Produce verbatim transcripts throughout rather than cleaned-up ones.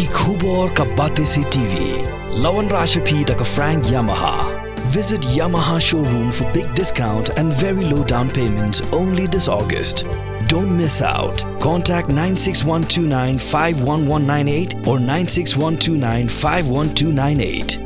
Ki khubor ka Batesi T V. La wanrah sha phi da ka Frank Yamaha. Visit Yamaha showroom for big discount and very low down payment only this August. Don't miss out. Contact nine six one two nine five one one nine eight or nine six one two nine five one two nine eight.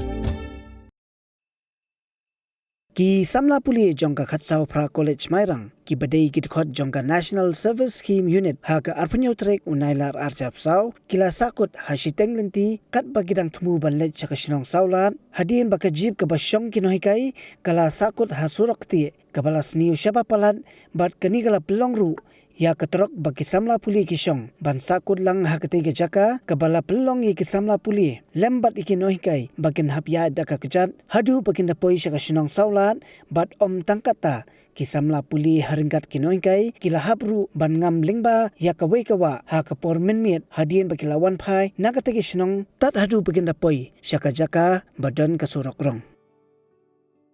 Ki samla pule jong ka Khatsawphra College Mairang, kiba dei ki dkhot jong ka National Service Scheme Unit, ha ka arphew tarik u Nailar arphew saw, ki la sahkut ha shiteng lynti, katba ki dang thmu ban leit sha ka shnong Sawlad, hadien ba ka jeep kaba shong ki nonghikai ka la sahkut ha surok ktieh, kaba la sniew shaba palat, bad kane ka la pynlong ruh ïa ka trok ba ki samla pule ki shong, ban sahkut lang ha katei ka jaka, kaba la pynlong ïa ki samla pule lem bad ïa ki nonghikai ba kin hap ïaid da ka kjat haduh ba kin da poi sha ka shnong Sawlad, bad ym tang katta, ki samla pule ha ryngkat ki nonghikai ki la hap ruh ban ngam lyngba ïa kawei ka wah ha ka por mynmiet, hadien ba ki la wan phai na katei ka shnong tad haduh ba kin da poi sha ka jaka ba don ka surok rong.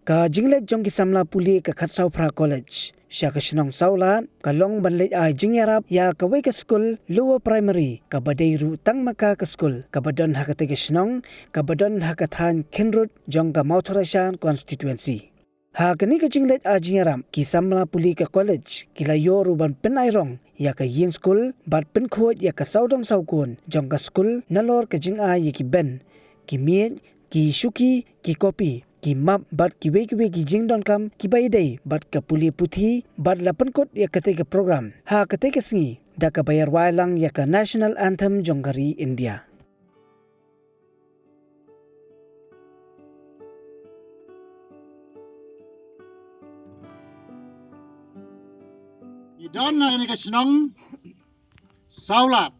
Ka jingleit jong ki samla pule ka Khatsawphra College sha ka shnong Sawlad ka long ban leit ai jingïarap ïa kawei ka skul Lower Primary, kaba dei ruh tang ma ka ka skul kaba don ha katei ka shnong, kaba don ha ka thaiñ Khynrut jong ka Mawthadraishan Constituency. Ha kane ka jingleit ai jingïarap, ki samla pule ka college ki la ïoh ruh ban pynai rong ïa ka ïing skul bad pynkhuid ïa ka sawdong sawkun jong ka skul, nalor ka jingai ïa ki ben, ki miej, ki shuki, ki kopi, ki map bad kiwei kiwei ki jingdonkam kiba ïadei bad ka pule puthi, bad la pynkut ïa katei ka program ha katei ka sngi da kaba ïarwai lang ïa ka National Anthem jong ka ri India. Ngi don ha kane ka shnong Sawlad.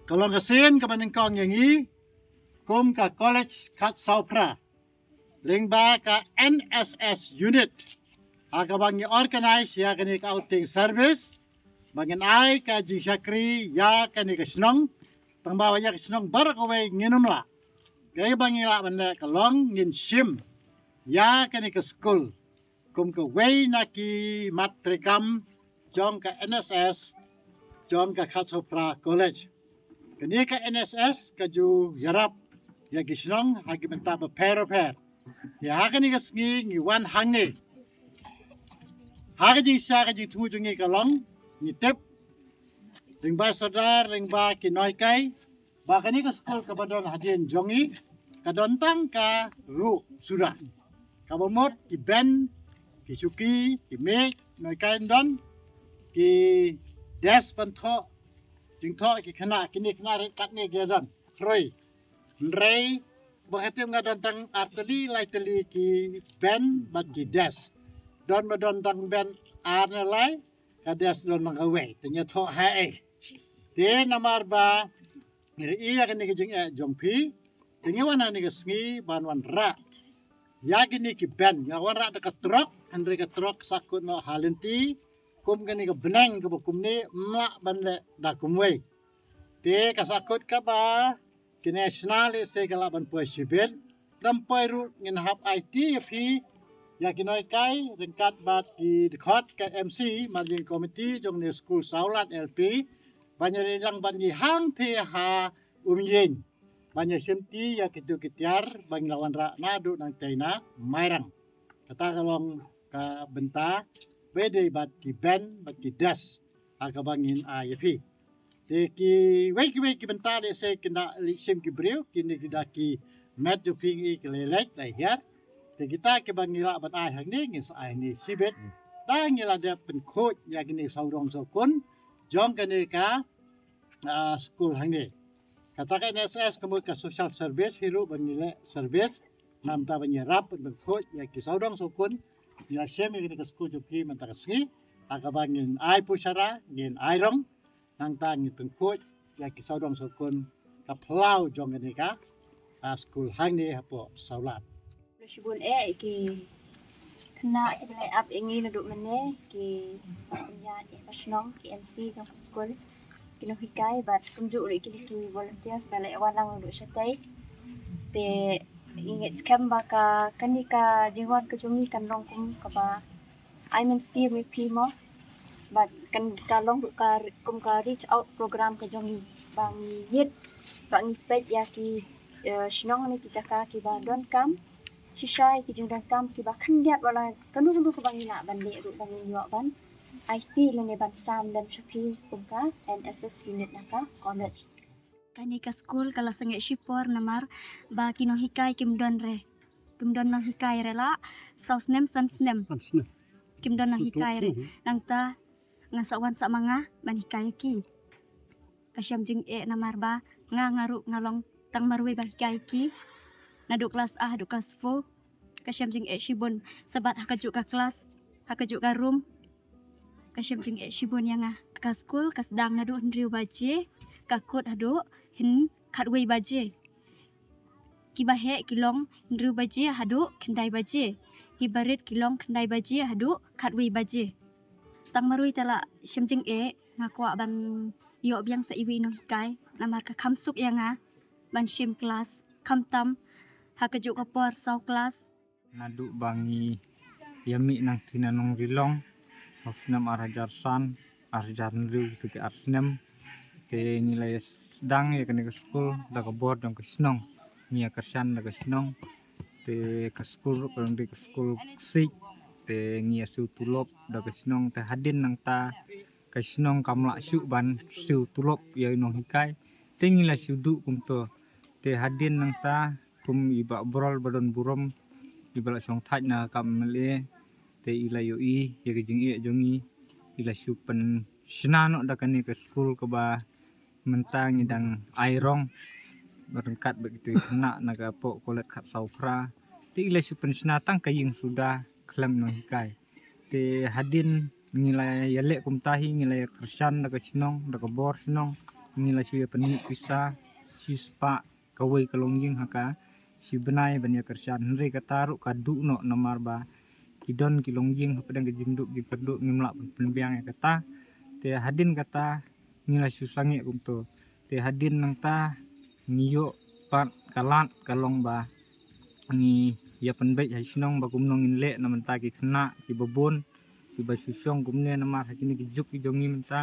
Ka long ka sien kaba nyngkong ïa ngi kum ka College Khatsawphra lyngba ka N S S unit, ha kaba ngi organise ïa kane ka outing service ba ngin ai ka jingshakri ïa kane ka shnong. Tangba ïa ka shnong baroh kawei ngin ym lah. Kaei ba ngi lah ban leh ka long ngin shim ïa kane ka skul kum kawei na ki mat treikam jong ka N S S jong ka Khatsawphra College. Kane ka N S S ka ju ïarap ïa ki shnong ha ki bynta bapher bapher. Ïa ha kane ka sngi ngi wan hangne ha ka jingshisha, ka jingthmu jong ngi ka long, ngi tip lyngba sordar, lyngba ki nonghikai, ba kane ka skul kaba don hadien jong ngi ka don tang ka ruh suda. Kaba mut ki ben, ki shuki, ki miej, nonghikai, don ki desk ban thoh jingthoh, ki khynnah, kine khynnah rit katne ki don three. Hynrei ba ka tip nga don tang ar tylli lai tylli ki ben bad ki desk. Don ba don tang ben ar ne lai, ka desk don tang kawei. Te ngi thoh ha ei? Te namar ba ngi ïa kane ka jingeh jong phi, te ngi wan ha kane ka sngi ban wanrah ïa kine ki ben. Ngi wanrah da ka trok, hynrei ka trok sahkut noh ha lynti. Kum kane ka bneng kaba kumne, ym lah ban leh da kumwei. Te ka sahkut kaba kine shna lehse ka lah ban poi shibit. Dam poi ruh ngin hap aiti ïa phi, ïa ki nonghikai ryngkat bad ki dkhot ka M C, Managing Committee jong kane skul Sawlad L P, ban ïa ri lang ban ïa hangthie ha Umïeng ban ïa shimti ïa kito ki tiar ba ngi la wanrah naduh nangtei na Mairang. Kata ka long ka bynta ba dei bad ki ben bad ki desk ha kaba ngin ai ïa phi. Te kiwei kiwei ki bynta lehse kin da leit shim ki briew, kine ki da ki met jong phi ngi ki leit leit da hiar. Te kita kiba ngi lah ban ai hangne ngin sa ai hangne shibit. Da ngi la dep pynkhuid ïa kine sawdong sawkun jong kane ka ah, skul hangne. Kata ka N S S ka mut ka social service hi ruh ba ngi leh service. Namar ba ngi ïarap ban pynkhuid ïa ki sawdong sawkun. Ngi la shim ïa kane ka skul jong phi mynta ka sngi. Ha kaba ngin ai pushara, ngin ai rong. Nangta ngin pynkhuid ïa ki sawdong sawkun ka phyllaw jong kane ka, ah, skul hangne hapoh Sawlad. Shibun eh ki khynnah kiba la ap ïa ngi naduh mynne, ki pynïaid ïa ka shnong, ki M C jong ka skul, ki nonghikai bad kumjuh ruh kine ki volunteers ba la wan lang naduh shatei. Te ngi ngeit skhem ba ka kane ka jingwan ka jong ngi kan long kum kaba ai mynsiem ïa phi mo. Bad kan ka long ruh ka kum ka reach out program ka jong ngi ba ngi ïit Ba ngi peit ïa ki, eh, shnong ne ki jaka kiba donkam shisha ïa ki jingdonkam kiba khyndiat, wat la kano kano kaba ngi lah ban leh ruh ba ngin ïoh ban aiti lane ban sam lem sha phi kum ka N S S unit na ka college. Kane ka skul ka la sangeh shipor namar ba ki nonghikai kim don re. Kim don nonghikai re la saw snem san snem. San snem. Kim don nonghikai re. Mhm. Nangta nga sa wan sa ma nga ban hikai ïa ki. Ka shem jingeh namar ba nga, nga ruh nga long tang marwei ba hikai ïa ki. Naduh klas A haduh klas four. Ka shem jingeh shibun. Sabat ha kajuh ka klas, ha kajuh ka room, ka shem jingeh shibun ïa nga. Ka skul ka sdang naduh hynriew baje, ka kut haduh hyn khatwei baje. Kiba heh ki long hynriew baje haduh khyndai baje. Kiba rit ki long khyndai baje haduh khatwei baje. Tang marwei te la shem jingeh, nga kwah ban ïoh biang sa iwei i nonghikai namar ka kham suk ïa nga ban shim klas, khamtam ha kajuh ka por saw klas. Naduh ba ngi ïa mih nangta na nongri long ha u snem ar hajar san, ar hajar hynriew, te ki ar snem te ngi la ïa sdang ïa kane ka skul da ka bor jong ka shnong. Ngi ïa kyrshan da ka shnong. Te ka skul ruh ka dei ka skul ksiej. Te ngi ïa siew tulop da ka shnong, te hadien nangta ka shnong kam lah shuh ban siew tulop ïa i nonghikai. Te ngi la shu duh kumto. Te hadien nangta kum i Bah Brol ba don burom, i ba la shong thait na ka M L A, te i la ïohi ïa ka jingeh jong ngi, i la shu pynshna noh da kane ka skul kaba mynta ngi dang ai rong ryngkat bad kito ki khynnah na ka poh College Khatsawphra. Te i la shu pynshna tang ka ïing suda khlem nonghikai. Te hadien ngi la ïaleh kumta hi, ngi la ïa kyrshan da ka shnong, da ka bor shnong, ngi la shu ïa pynmih pisa shispah kawei ka longïing ha ka shi bnai ban ïa kyrshan. Hynrei kata ruh ka duh noh namar ba ki don ki longïing hapdeng ka jingduk jingkyrduh, ngim lah ban pynbiang ïa kata. Te hadien kata ngi la shu sangeh kumto. Te hadien nangta ngi ïoh pat ka lad ka long ba ngi ïa pynbeit ha shnong ba kumno ngin leh na mynta ki khynnah kiba bun kiba shu shong kumne, namar ha kine ki juk ki jong ngi mynta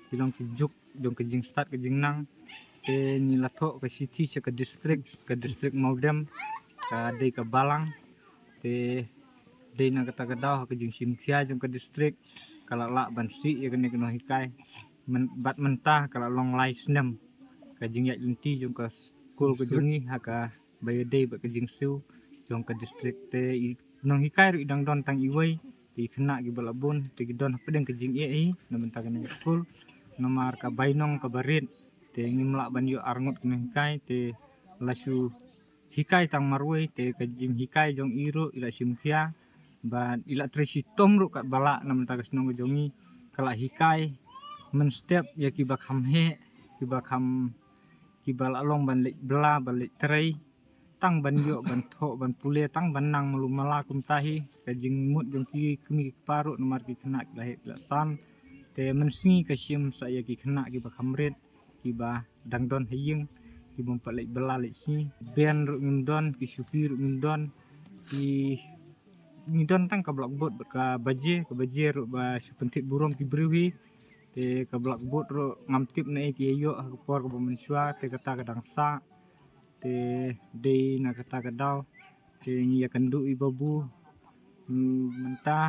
ki long ki juk jong ka jingstad ka jingnang. Te ngi la thoh ka shithi sha ka district, ka district Mawdem, ka dei ka balang. Te dei na kata ka daw ha ka jingshim khia jong ka district ka la lah ban sih ïa kane ka nonghikai. Myn-, bad mynta ka la long lai snem ka jingïaid lynti jong ka skul ka jong ngi ha kaba ïadei bad ka jingsiew jong ka district. Te i nonghikai ruh i dang don tang iwei, te i khynnah kiba la bun te ki don hapdeng ka jingeh hi na bynta kane ka skul. Namar ka bainong kaba rit te ngim lah ban ïoh arngut ki nonghikai, te la shu hikai tang marwei, te ka jinghikai jong i ruh i la shim khia bad i la trei shitom ruh katba lah na bynta ka shnong ka jong ngi. Ka la hikai mynstep ïa kiba kham heh, kiba kham, kiba la long ban leit bla, ban leit trei, tang ban ïoh ban thoh ban pule, tang ban nang malu mala kumta hi. Ka jingmut jong ki kmie ki kpa ruh namar ki khynnah ki la heh ki la san. Te mynsngi ka shim sa ïa ki khynnah kiba kham rit, kiba dang don ha ïing, ki bym pat leit bla leit sngi. Beiñ ruh ngim don, ki shuki ruh ngim don, ki, ngi don tang ka blackboard bad ka baje, ka baje ruh ba shu pynthied burom ki briew hi. Te ka blackboard ruh ngam tip naei ki ïa ïoh ha ka por kaba mynshuwa, te kata ka dang sah. Te dei na kata ka daw te ngi ïa kynduh i babu, mm, mynta,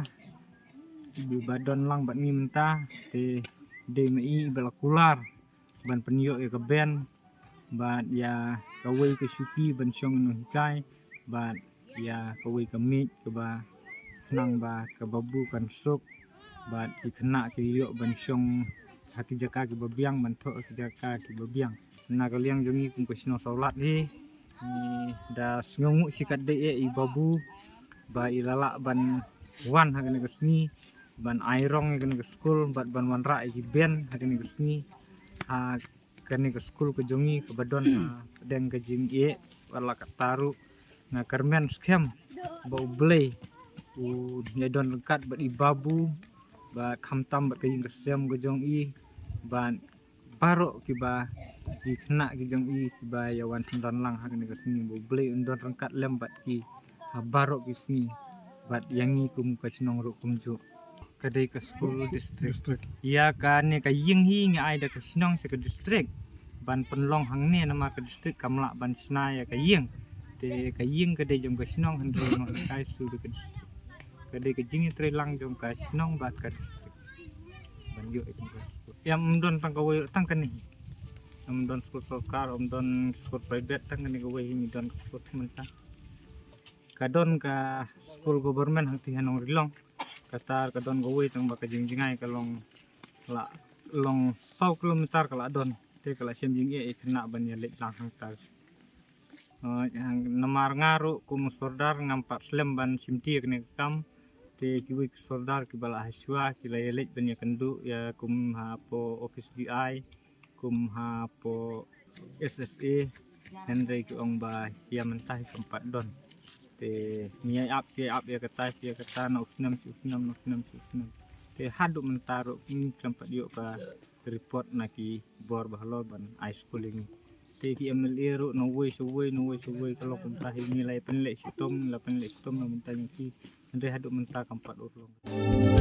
i ba don lang bad ngi mynta, te dei ma i ba la kular ban pynïoh ïa ka beiñ bad ïa kawei ka shuki ban shong nonghikai bad ïa kawei ka miej kaba khnang ba ka babu kan suk bad ki khynnah ki ïoh ban shong ha ki jaka kiba biang, ban thoh ha ki jaka kiba biang. Na ka liang jong ngi kum ka shnong Sawlad hi, ngi da sngewnguh shikatdei ïa i babu ba i la lah ban wan ha kane ka sngi ban ai rong ïa kane ka skul bad ban wanrah ïa ki beiñ ha kane ka sngi ha kane ka skul ka jong ngi kaba don hapdeng ka jingeh. Wat la katta ruh nga kyrmen skhem ba U Blei u ïadon ryngkat bad i babu bad khamtam bad ka ïing ka sem ka jong i bad baroh kiba, ki khynnah ki jong i kiba ïa wan synran lang ha kane ka sngi, ba U Blei un don ryngkat lem bad ki ha baroh ki sngi bad ïa ngi kum ka shnong ruh kumjuh. Ka dei ka skul district. District. Ïa kane ka ïing hi ngi ai da ka shnong sha ka district. ban pynlong hangne namar ka district kam lah ban shna ïa ka ïing. Te ka ïing ka dei jong ka shnong, hynrei nonghikai shu dei ka district. Ka dei ka jingïatreilang jong ka shnong bad ka district ban ïoh ïa ka skul. Ïa, ym don tang kawei, tang kane hi. Ym don skul sorkar, ym don skul private, tang kane kawei hi ngi don ka skul mynta. Ka don ka skul government hangtei ha Nongrilong. Kata ka don kawei tang ba ka jingjngai ka long, la long saw kilometer ka la don. Te ka la shem jingeh ïa khynnah ban ïaleit lang hangta. Eh, namar nga ruh kum u sordar ngam pat slem ban shimti ïa kane ka kam. Te kiwei ki sordar kiba la hashwa ki la ïaleit ban ïakynduh ïa kum hapoh office D I, kum hapoh S S A, hynrei ki ong ba ïa mynta hi kam pat don. Te ngi ïa ap, ïa ap ïa kata, ïa kata na u snem sha u snem, na u snem sha u snem. Te haduh mynta ruh ngi khlem pat ïoh ka report na ki bor ba halor ban ai skul ïa ngi. Te ki M L A ruh na uwei sha uwei, na uwei sha uwei, ka long kumta hi, ngi la pynleit shitom, ngi la pynleit shitom na mynta ngi ki. Hynrei haduh mynta kam pat urlong.